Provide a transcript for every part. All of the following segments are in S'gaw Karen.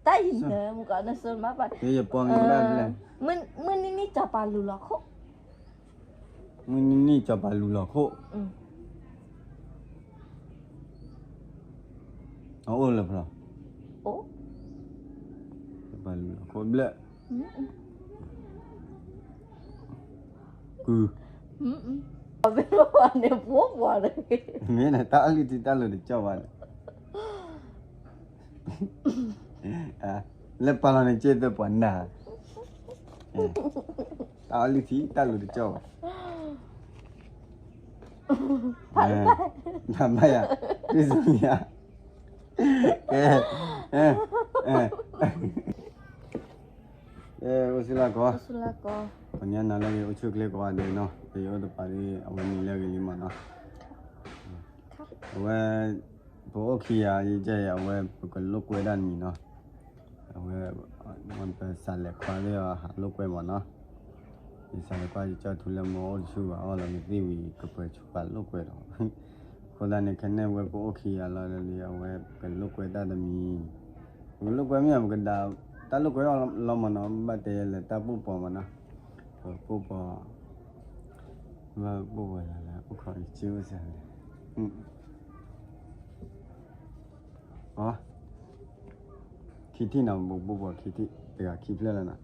တၢ်အံၤနၢမုၢ်ကီးနစိမးပှၤ, ယပိာ်မုၣ်ကဒၣ်လဲၣ်, မုၢ်နံၤနံၤစီၤပၤလူၤလီၤခိၣ်, မုၢ်နံၤနံၤစီၤပၤလူၤလီၤခိၣ်, အအိၣ်လၢဖျီ, စီၤပၤလူၤလီၤခိၣ်ဘျၢၣ်, ကုၤ, န့ၣ်ပှၤပှၤ, မ့ၢ်န့ၣ် တၢ်အီၣ်လုၢ်ထံတၢ်လိၤတကၠီၣ်ဘၣ်န့ၣ် လၢပာ်လီၤန့ၣ်က့ၢ်သၢပှၤနၢ်, တၢ်အီၣ်လုၢ်ထံတၢ်လိၤတကၠီၣ်ဘၣ်, နဘၣ်ယၤ, ကဲ, အိၣ်ဆူၣ်လၢကီၢ်, ပှၤညါနၤလၢအဂ့ၤ အိၣ်ဆူၣ်အိၣ်ချ့ကိးဂၤဒဲးနီၤ, ပယအိၣ်တပာ်ဒ်အဝဲန့ၣ်လၢအဂ့ၤလံမးနီၤ, အဝဲ ပအိၣ်ခံဂၤယကဲအံၤ အဝဲပကလိာ်ကွဲဒၣ်တမံၤနီၤ, အဝဲ ပစးလဲၤခွါလၢဟးလိာ်ကွဲမးနီၤ, ယစးလဲၤခွါယကၠီထူလၢမ့ၢ်အိၣ်တဆူၣ်ဘၣ်အီၣ်လီၤမ့ၢ်သ့ၣ်ဝံၤ ကပှဲၤဆူၣ်ဘၣ်လိာ်ကွဲဒီး, အဃိသတးန့ၣ် ခဲန့ၣ်ဝဲပအိၣ်ခံဂၤလီၤလံ အဝဲပကလိာ်ကွဲတၢ်တမံၤ, ပကလိာ်ကွဲမ့ၢ် ပကဒၣ် တၢ်လိာ်ကွဲအီၤလီၤမးနီၤ, ဘၣ်တဲလဲၤတၢ်ပိၢ်ပီၤမးနီၤ, ပပိၢ်ပီၤ ဘၣ်ပိၢ်ပီၤလၢ အိၣ်ခိးယစုစၢ်လဲၣ်, အ ခံထံၣ်နီၤ, ပပိၢ်ပီၤခံထံၣ် တဂၤခံဖျၢၣ်လီၤနီၤ,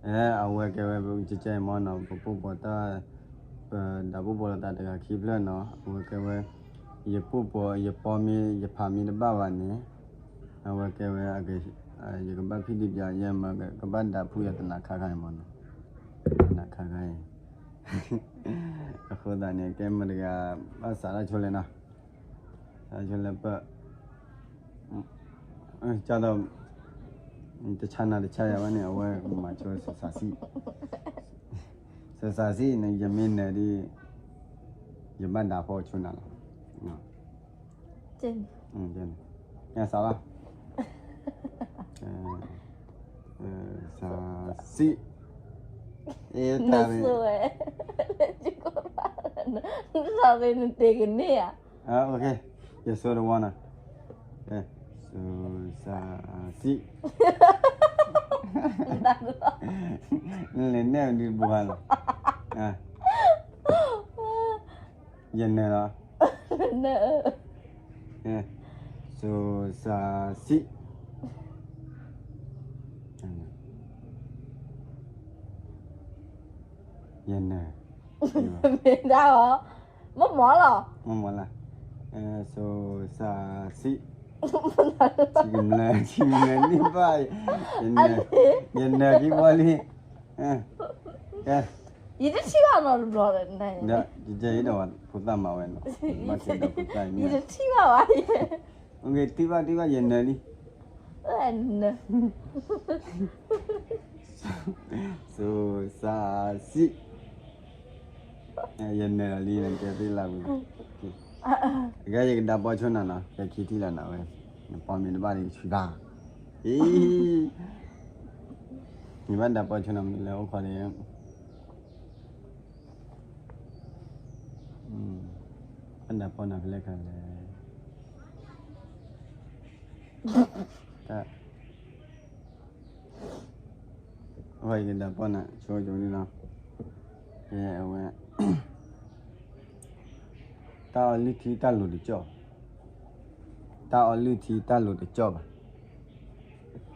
အဲ အဝဲကဲဝဲ ပကကဲအံၤမးနီၤ, ပပိၢ်ပီၤတၢ် ပဒၣ်ပိၢ်ပီၤလီၤသးတဂၤခံဖျၢၣ်နီၤ, အဝဲကဲဝဲ ယပိၢ်ပီၤ ယပိာ်မ့ၢ် ယဖးမ့ၢ်တဘၣ်ဘၣ်န့ၣ်, အဝဲကဲဝဲ ယကဘၣ်ဖံးဒံးပျး ယဲမး ကဘၣ်ဒၣ်ဖုယတနၤခါခါအံၤမးနီၤ, တနၤခါခါအံၤ, အဃိသတးန့ၣ် ကဲမတဂၤ ဘၣ်စးထီၣ်ဆိလဲၣ်နီၤ, စးထီၣ်ဆိလၢပ ကၢ်ဒီး တဆါနၤတဆါယၤဘၣ်န့ၣ် အဝဲမၤဆိစၢၤစးစံၣ်, စၢၤစးစံၣ်န့ၣ် ယမ့ၢ်နၢၤဒ် ယဘၣ်ဒၣ်ဖီဆိနၤလီၤ, ညါစးလီၤ, စးစံၣ်, တၢ်ဝဲ နတ့ကန့ၢ်ဧါ, ယဆိတဝီနီၤ, စၢၤစးစံၣ်, နလဲၤနဲၣ်ဒုးဘှါလီၤ, ယနၢၤလီၤ, စၢၤစးစံၣ်, ယနၢၤ, မ့ၢ်ဒၣ်အီၤ, မ့ၢ်မီၤလီၤ, မ့ၢ်မီၤလီၤ, စၢၤစးစံၣ်, ထံကမျၢၢ် ထံကမျၢၢ်န့ၣ်ဘၣ်, ယနၢၤခံဘီလံ, ယတထံၣ်ဘၣ်နီတဘျီဒီး, ယဲဒီးဖိသၣ်မၤဝဲနီၤ, ဘၣ်ကဲဒီးဖိသၣ်မၤ, ယတထံၣ်ဘၣ်ဘၣ်, ထံၣ်ဘၣ်ထံၣ်ဘၣ် ယနၢၤလံ, စၢၤစးစံၣ်, ယနၢၤလီၤလံ နတဲသ့လၢဝံၤ, ကဲယကဒၣ်ပိာ်ဆိနၤနီၤ, ကဲခံထံၣ်လီၤနၤဝဲ, နပိာ်မ့ၢ်တဘၣ်ဒီးယဆူၣ်ဘၣ်, အံၤ, ယဘၣ်ဒၣ်ပိာ်ဆိနၤမ့ၢ်လၢအိၣ်ခိးဒီး ဘၣ်ဒၣ်ပိာ်နၤဖဲလဲၣ်ခါလဲၣ်, တၢ်, အဝဲယကဒၣ်ပိာ်နၤ ဆိကမိၣ်လီၤ, ကဲအဝဲ တၢ်အီလုၢ်ထံတၢ်လိၤတကၠီၣ်, တၢ်အီလုၢ်ထံတၢ်လိၤတကၠီၣ်ဘၣ်,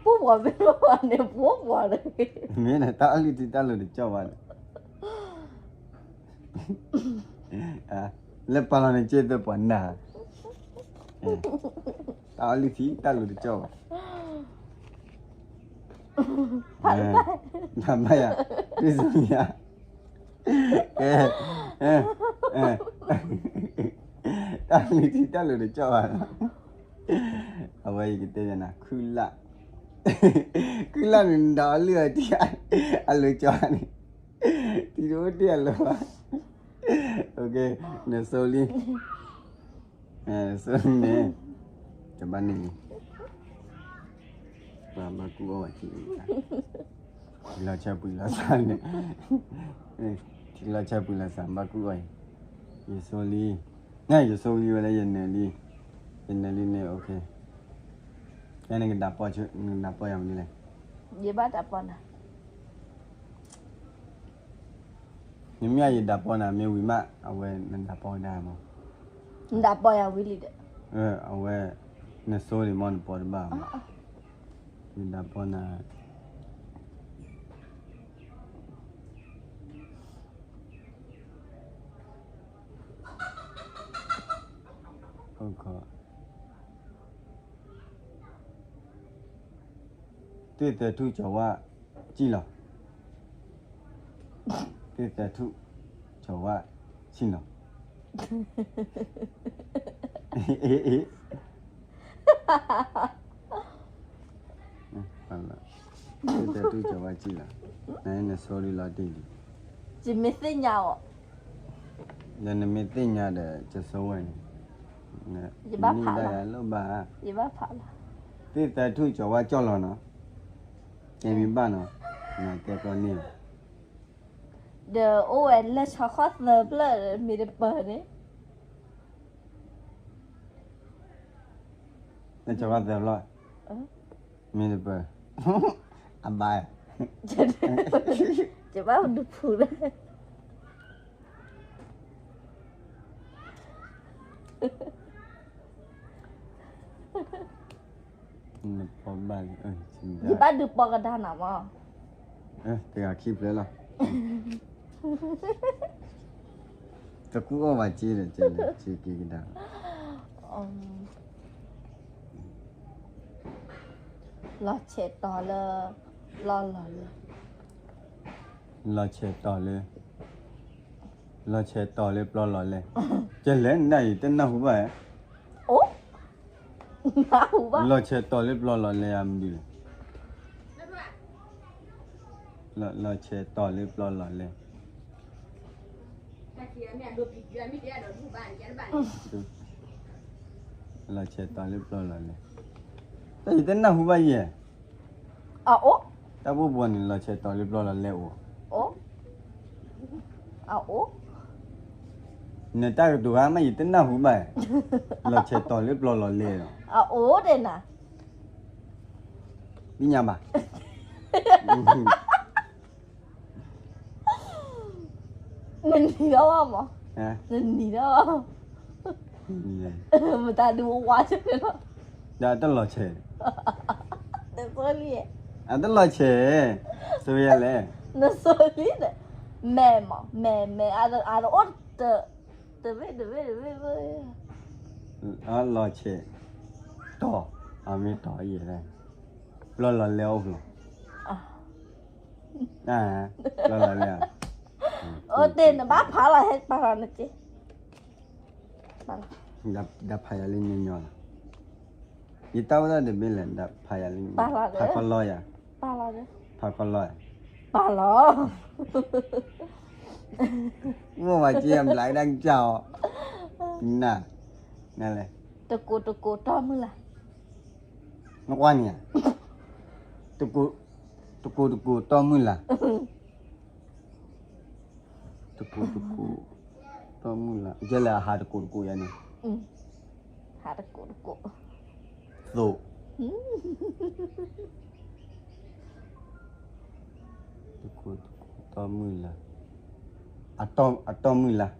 ပှၤမ့ၢ်ပှၤန့ၣ် ပှၤပှၤ, မ့ၢ်န့ၣ် တၢ်အီလုၢ်ထံတၢ်လိၤတကၠီၣ်ဘၣ်န့ၣ် လၢပာ်လီၤန့ၣ်က့ၢ်သၢပှၤနၢ်, တၢ်အီလုၢ်ထံတၢ်လိၤတကၠီၣ်ဘၣ်, နဘၣ်ယၤ, ဒ်သိးယၤ, ကဲ, တၢ်အီလုၢ်ထံတၢ်လိၤတကၠီၣ်ဘၣ်, အဝဲယကတဲယၤနၤ ခုလၢ်, ခုလၢ်န့ၣ် နဒၣ်အီလုၢ်အထံ အလိၤကၠီၣ်န့ၣ်, ထံတအိၣ်တ့ၢ်အလိၤဘၣ်, နဆိလံ ဆိန့ၣ်, တဘၣ်န့ၣ်လံ, ပှၤဘၣ်ကူအီၣ်ဝဲထံ, ထံလီၤဆၢပှံၤလီၤစးန့ၣ်, ထံလီၤဆၢပှံၤလီၤစး ဘၣ်ကူအီၣ်အံၤ, ယဆိလံ, ယဆိလံဝဲလၢယနၢၤလံ, ယနၢၤလံန့ၣ် OK, ယဲနကဒၣ်ပီၢ်, နကဒၣ်ပီၢ်ယၤမနုၤလဲၣ်. ယဘၣ်ဒၣ်ပီၢ်နၤ. နမ့ၢ်ယဒၣ်ပီၢ်နၤမ့ၢ်ဝံၤမး အဝဲနဒၣ်ပီၢ်ဝဲဒၣ်မး. နဒၣ်ပီၢ်ယၤဝံၤလံဒီး. အဝဲ နဆိဒံးမး နပီၢ်တဘၣ်မး. ယဒၣ်ပီၢ်နၤ သ့ၣ်သဲးထူၣ်ကၠီၤဝါစံၣ်လီၤ. သ့ၣ်သဲးထူၣ်ကၠီၤဝါစံၣ်လီၤ. သ့ၣ်သဲးထူၣ်ကၠီၤဝါစံၣ်လီၤ. နဆိဒံးလီၤတံၢ်လံ. ယမ့ၢ်သ့ၣ်ညါအီၤ ဒီးနမ့ၢ်သ့ၣ်ညါဒီး ကဆိဝဲန့ၣ် ယဘၣ်ဖးလီၤ. ယဘၣ်ဖးလီၤ. သ့ၣ်သဲးထူၣ်ကၠီၤဝါစံၣ်လီၤနီၤ. ကဲမ့ၢ်ဘၣ်နီၤ, နတဲကီန့ၣ်လီၤ. ဒီးအိၣ်ဝဲလၢဆီခီၣ်သၢဖျၢၣ်မ့ၢ်တပၢၤန့ၣ်. လၢဆီခီၣ်သၢဖျၢၣ် မ့ၢ်တပၢၤ အဘါ ယဘၣ်ဒုးဖုးလၢ နပီၢ်ဘၣ်လံ, ယဘၣ်ဒုးပီၢ်ကဒါနၤမး, တဂၤခံဖျၢၣ်လီၤ, တကူၣ်အီၣ်ဘၣ်စ့ဒီး ကဲလၢစ့က့ၤကဒါ, လီၤဆဲးတီၤလၢ ပျီလီၤလဲၣ်, လီၤဆဲးတီၤလၢ လီၤဆဲးတီၤလၢပျီလီၤလဲၣ်, ကဲလဲၣ်နဒၣ်အံၤ တနၢ်ဟူဘၣ်, အိၣ် လီၤဆဲးတီၤလၢပျီလီၤလဲၣ် အမနုၤလဲၣ်, လီၤဆဲးတီၤလၢပျီလီၤလဲၣ်, လီၤဆဲးတီၤလၢပျီလီၤလဲၣ်, တၢ်အံၤတနၢ်ဟူဘၣ်ယဲၢ်, အအိၣ်, တၢ်ဘိၣ်ဘှီန့ၣ် လီၤဆဲးတီၤလၢပျီလီၤလဲၣ်အိၣ်, အအိၣ်, နတၢ်ကတိၤဟါမး ယတနၢ်ဟူဘၣ်, လီၤဆဲးတီၤလၢပျီလီၤလဲၣ်လီၤ, အအိၣ်ဒဲးနၤ, သ့ၣ်ညါဘၣ် နနံၤဒီးမး, နနံၤဒီး, မတၤဒုးဝါဆဲးလီၤ, ဒီးအတလီၤဆဲး, နဆိလံ, အတလီၤဆဲး, ဆိယလဲၣ်, နဆိလံဒီး, မဲာ်မး မဲာ် မဲာ် အတအိၣ်, တဘ့ၣ်တဘ့ၣ်တဘ့ၣ်, လီၤဆဲး, တီၤ, အမ့ၢ်တီၤယဲၢ်, ပျီလီၤလဲၣ်အိၣ်ဖျိ လီၤလဲၣ်, အိၣ်တ့ၢ်နဘၣ်ဖးလီၤ ဟဲပာ်လီၤနက့ၤ, ဒီးဖးယၤလၢညီညီလီၤ, ယတၢ်အိၣ်ဒၣ်တဘ့ၣ်လဲၣ် ဒီးဖးယၤလၢညီညီ, ဖးခီလီယၤ, ဖးခီလီ, မိၢ်ဝၤက့ၤအဘျးကဒါကစၢ်အီၤ, နၤ, နလဲၣ်, တကိးတကိးတီမုၢ်လၢ် နကွၢ်န့ၣ်, တကိးတကိးတီမုၢ်လၢ်, တကိးတကိးတီမုၢ်လၢ်, ကဲလၢအဟးတကိးတကိးယၤန့ၣ်, ဟးတကိးတကိး, သိး, တကိးတကိးတီမုၢ်လၢ်, အတီမုၢ်လၢ်,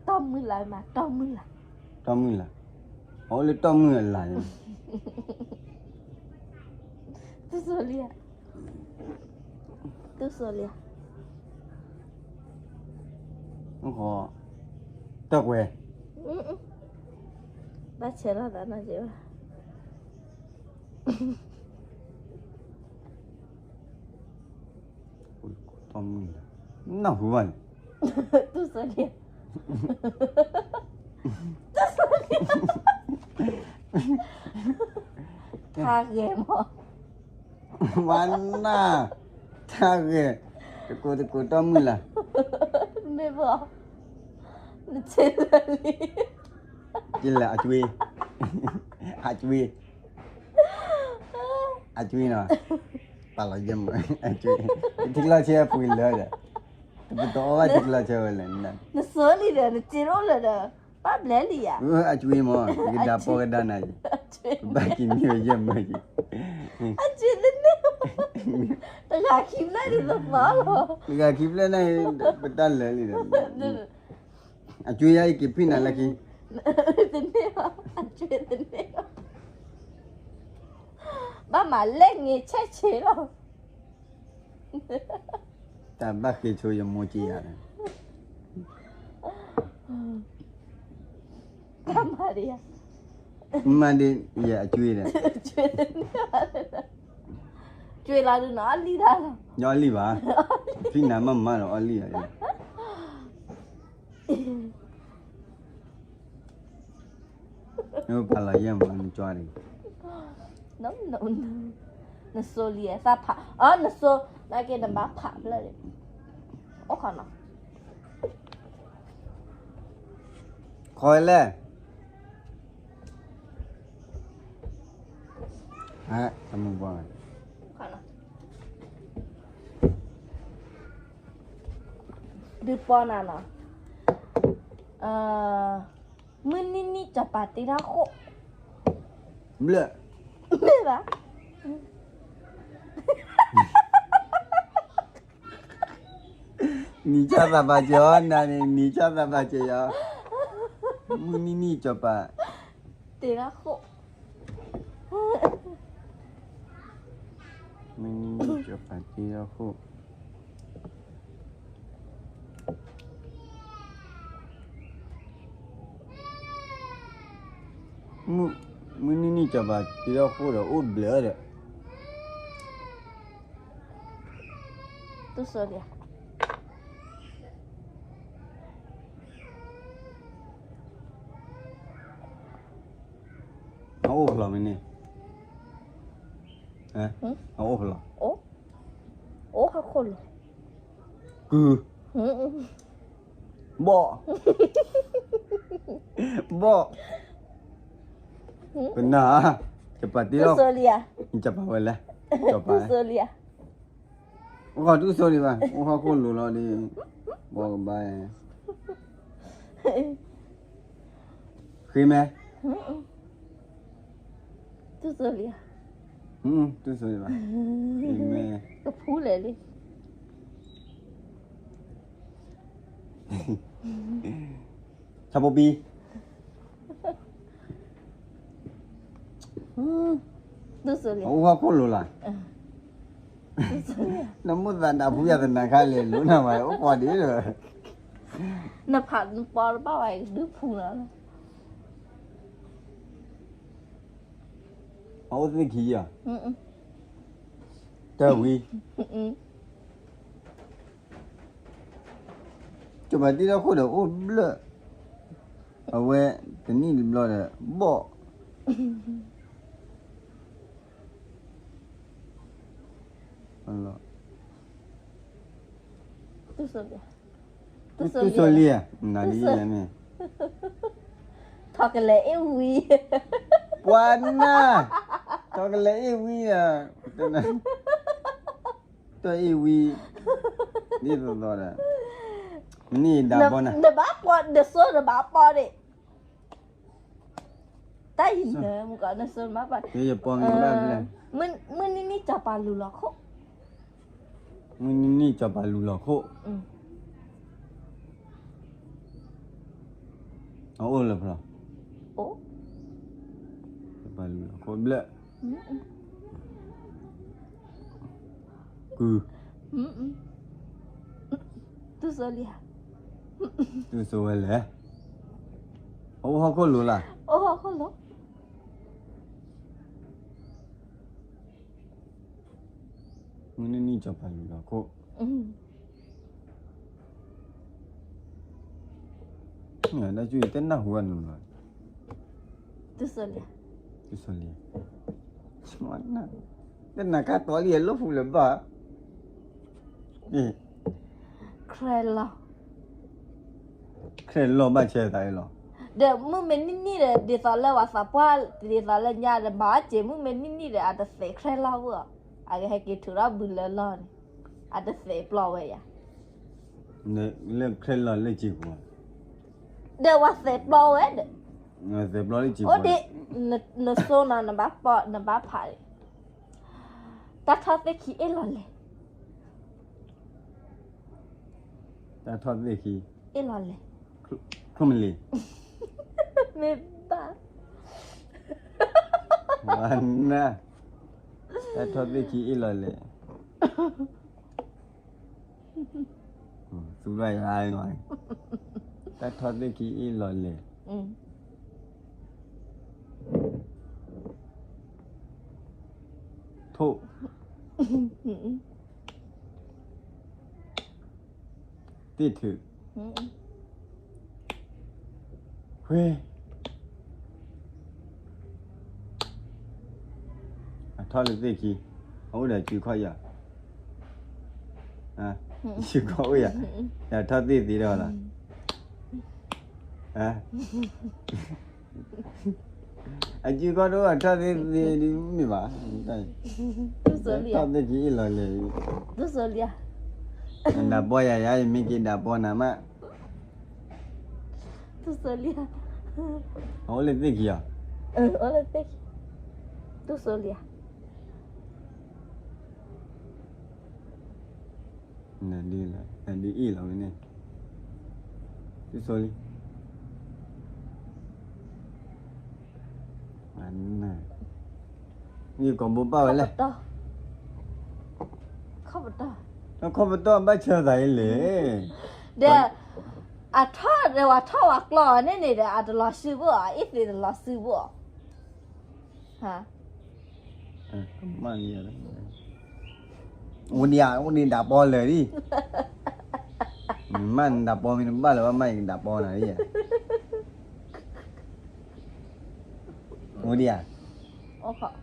တီမုၢ်လၢ်မး တီမုၢ်လၢ်, တီမုၢ်လၢ်, အအိၣ်လၢတီမုၢ်အလၢ်န့ၣ်, တူၢ်စိလံ, တူၢ်စိလံ, တၢ်ကွဲး, ဘၣ်ဆဲးလီၤသးနီၤက့ၤဘၣ် တီမုၢ်လၢ်, နၢ်ဟူဘၣ်န့ၣ်, တူၢ်စိလံ, တူၢ်စိလံ, ထါဂဲၤမး, ဝါနၢ်, ထါဂဲၤ, တကိးတကိးတီမုၢ်လၢ်, မ့ၢ်ဘၣ်, နဆဲးလၢလံ, ကဲလၢအကွ့, အကွ့ အကွ့နီၤ, ပာ်လီၤယဲၢ်မး, ထံကျိၣ်ဆၢပှ့ၤလၢဒီး, တပတီၢ်အီၣ်ဘၣ်ထံကျိၣ်ဆၢဝဲလဲၣ်, နစိလံဒီး နစ့ရိၣ်လၢဒီး, ပၣ်ဘျဲလံယၤ, အကွ့မး ယကဒၣ်ပီၢ်ကဒါနၤအံၤ ဘၣ်က့ၤန့ၢ်ဝဲယဲၢ်မၢယံၤ, အစ့တန့ၢ်, တဂၤခံဖျၢၣ်ဒ်သိးလီၤ, တဂၤခံဖျၢၣ်န့ၣ် ပတၢ်လၢာ်လံဒီး, အစ့ယၤအံၤက့ၤဖံးနၤလၢခံ, တန့ၢ်ဘၣ်, အစ့တန့ၢ်ဘၣ်, ဘၣ်မၤလဲၣ်င့ၤဆဲးဆ့လီၤ. တၢ်ဘၣ်ဃ့ဆိယမိၢ်က့ယၤဒီး, တၢ်မၤဒံးယၤ, မၤဒံးယၤအစ့ဒီး, စ့လီၤဒုးနအီၣ်လံတၢ်လီၤ, နအီၣ်လံဘၣ်, ဖံးနၤမးမးဒီးအီၣ်လံယၤ, နပာ်လီၤယဲၢ်မးနကၠီဒံး, နစိလံသးဖး, အ နစိ, နာ်က့နဘၣ်ဖးဖျၢၣ်ဒံး, အိၣ်ခီနီၤ, ခီလဲၣ်, တမုၢ်ဘၣ်, ဒုးပီနၤနီၤ, မုၢ်နံၤနံၤစီၤပၤတ့ထီၣ်ဃိၣ်, ဘျၢၣ်, မ့ၢ်ဘၣ် နံၤကၢ်သးပာ်စၢၤအီၤ, နၤန့ၣ် နံၤကၢ်သးပာ်စၢၤအီၤ, မုၢ်နံၤနံၤစီၤပၤ, တ့ထီၣ်ဃိၣ်, မုၢ်နံၤနံၤစီၤပၤတ့ထီၣ်ဃိၣ်. မုၢ်နံၤနံၤစီၤပၤတ့ထီၣ်ဃိၣ်ဒီးအိၣ်ဘျၢၣ်ဒီး, တူၢ်စိလံဧါ, အအိၣ်ဖျီမ့ၢ်န့ၣ်, အအိၣ်ဖျီ, အိၣ်ဟီၣ်ခိၣ်လီၤ, ကုၢ်, ဘီၣ်, ဘီၣ်, ကနၣ်, စီၤပၤတ့ထီၣ်, စီၤပၤဝဲလဲၣ်, စီၤပၤ, အိၣ်ခီတူၢ်စိလံဘၣ်, အိၣ်ဟီၣ်ခိၣ်လိၤလီၤဒီး, ဘီကဘါ, ဃ့မဲ, တူၢ်စိလံ, တူၢ်စိလံဘၣ်, ဃ့မဲ, ကဖူလဲၣ်လံ, ဆၣ်ဖိပံ, တူၢ်စိလံ, အိၣ်ဟီၣ်ခိၣ်လိၤလီၤ, နမိၢ်သးနၢ်ဖူယၤသနၤခါလဲၣ် လိၤနၤဘၣ် အိၣ်ပှၤဒ်လီၤ, နဖးနပီတဘၣ်ဘၣ် ဒုးဖူလီၤ, အအိၣ်သ့ၣ်ခံယၤ, တၢ်ဝံၤ စီၤပၤတ့ထီၣ်ခိၣ်ဒီးအိၣ်ဘျၢၣ်, အဝဲတနံၣ်တဘျီဒီး ဘီၣ်, တူၢ်စိလံ, နၤဒ်လဲၣ်န့ၣ်, ထီၣ်ကလဲၤအ့ၣ်ဝံၤ, ပှၤနၤ, ထီၣ်ကလဲၤအ့ၣ်ဝံၤ, တၢ်အ့ၣ်ဝံၤ, ဒ်သိးသိးဒီး, မ့ၢ်ဒၣ်ဘီနၤ, နဘၣ်ပီ, နစိနဘၣ်ပီန့ၣ်, တၢ်အံၤနမုၢ်ကီးနစိနဘၣ်ပီ, ယပီမ့ၢ်ဘၣ်လဲၣ်, မုၢ်နံၤနံၤစီၤပၤလူၤလီၤခိၣ်, မုၢ်နံၤနံၤစီၤပၤလူၤလီၤခိၣ်, အအိၣ်လၢဖျီ, စီၤပၤလူၤလီၤခိၣ်ဘျၢၣ်, ကုၢ်, တူၢ်စိလံ, တူၢ်စိဝဲလဲၣ်, အအိၣ်ဟီၣ်ခိၣ်လိၤလီၤ, အိၣ်ဟီၣ်ခိၣ်လိၤ, မုၢ်နံၤနံၤစီၤပၤလူၤလီၤခိၣ်, တၢ်ကၠူၣ်တနၢ်ဟူဘၣ်နၤလီၤ, တူၢ်စိလံ, တူၢ်စိလံ, တနၤကါတီလံအလီၢ်ဖူလၢၤဘၣ်, ခြဲလီၤ, ခြဲလီၤဘၣ်ဆဲသးလီၤ, ဒီးမုၢ်မ့ၢ်နံၤနံၤဒီး ဒ်သိးလၢပှၤသးပှၢ် ဒ်သိးလၢညါဒီး မၤစ့ၢ်မုၢ်မ့ၢ်နံၤနံၤဒီး အတသဲးခြဲလီၤဝဲအီၤ, အကဟဲက့ၤထုးထီၣ်ဘုလၢလီၢ်န့ၣ်, အတသဲးပျီဝဲယၤ, လၢခြဲလီၤလၢစ့ၢ်ကီး, ဒီးပှၤသဲးပျီဝဲဒီး သဲးဘျီလၢစံၣ်အိၣ်ဒ့, နစိနီၤ နဘၣ်ပီၣ် နဘၣ်ဖးဒံး, တၢ်ထီၣ်သ့ၣ်ခံအ့ၣ်လီၤလဲၣ်, တၢ်ထီၣ်သ့ၣ်ခံ, အ့ၣ်လီၤလဲၣ်, ချိၣ်မလံၤ, မ့ၢ်ဘၣ်, ဝါနၢ်, တၢ်ထီၣ်သ့ၣ်ခံအ့ၣ်လီၤလဲၣ် သူဘၣ်ယၤ, တၢ်ထီၣ်သ့ၣ်ခံအ့ၣ်လီၤလဲၣ်, ထိၣ်, သ့ၣ်ထုး, ဝ့ၢ်, အထီၣ်လၢသ့ၣ်ခံ, အအိၣ်ဒီးစုခီၣ်ယၤ, စုခီၣ်အိၣ်ယၤ, ယထီၣ်သ့ၣ်သ့ဒီးလီၤ, အစုခီၣ်တအိၣ်အထီၣ်သ့ၣ်သ့ဒ်မ့ၢ်ဘၣ်, ထီၣ်သ့ၣ်ခံအ့ၣ်လီၤလဲၣ်, နဒၣ်ပီယၤယၤ ယမ့ၢ်က့ၤဒၣ်ပီနၤမး, အအိၣ်လၢသ့ၣ်ခံအီၤ, နဒ်အ့ၣ်လီၤဝဲန့ၣ်, တဆိလံ, ယကိာ်ဘိပာ်ဝဲလဲၣ်, ခီၣ်ပတီၢ်ဘၣ်ဆၢသးအံၤလဲၣ်, ဒီး အထီၣ်ဒီးဝဲထီၣ်ဝဲကျီၢ်န့ၣ်န့ၣ်ဒီး အတလီၤစုဘိၣ်အီၤ အ့ၣ်သ့ၣ်တလီၤစုဘိၣ်အီၤ, အိၣ်ဒံးဧါ, အိၣ်ဒံးဒၣ်ပီလၢာ်ဒံး, မ့ၢ်မ့ၢ်နဒၣ်ပီမ့ၢ်တဘၣ်လၢၤဘၣ် မ့ၢ်ယကဒၣ်ပီနၤဒံးဧါ, အိၣ်ဒံးဧါ အိ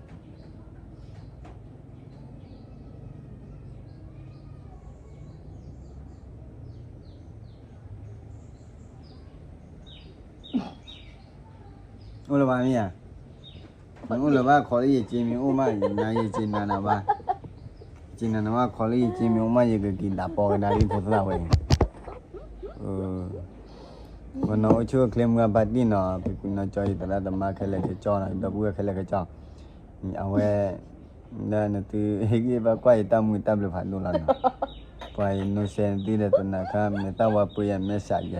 ၣ်လၢၤဘၣ်မ့ၢ်ဧါ, မ့ၢ်အိၣ်လၢၤဘၣ် ခိးလၢယစ့မ့ၢ်အိၣ်မး နၤယစ့နၤနၤဘၣ်, ယစ့နၤနၤဘၣ် ခိးလၢယစ့မ့ၢ်အိၣ်မး ယကက့ၤဒၣ်ပီကဒါလံဖိသၣ်ဝဲ, ပနီၢ်အိၣ်ဆူၣ်အိၣ်ချ့မုၢ်အဘၣ်တံၢ်နီၤ ပကနီၢ်ကၠီယသရၣ်သမါခဲလၢာ်ခဲကၠီနီၤ ဒီပုၢ်ဝဲၢ်ခဲလၢာ်ခဲကၠီ, အဝဲ ဒီးနသုဟ့ၣ်ဂံၢ်ဘၣ်ကွၢ်ယတၢ်မုာ်တၢ်ဘျုးဖးဒိၣ်လီၤနီၤ, ပှၤယနိးစဲနသုဒီးသနၤခါ မဲာ်သၣ်ဝါပှ့ၤယၤမဲာ်ဆှးယဲ,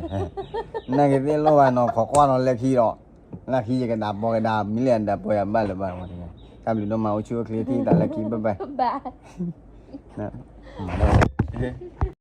နာ်က့ၤသ့ၣ်လိၣ်ဘၣ်နီၤ ခိးကွၢ်နီၤလၢခံဒီး, လၢခံယကဒၣ်ပီကဒါ မ့ၢ်လၢအဒၣ်ပီယၤဘၣ်လၢၤဘၣ်, တၢ်ဘျုးဒိၣ်မး အိၣ်ဆူၣ်အိၣ်ချ့ထံၣ်သးလၢခံ bye bye.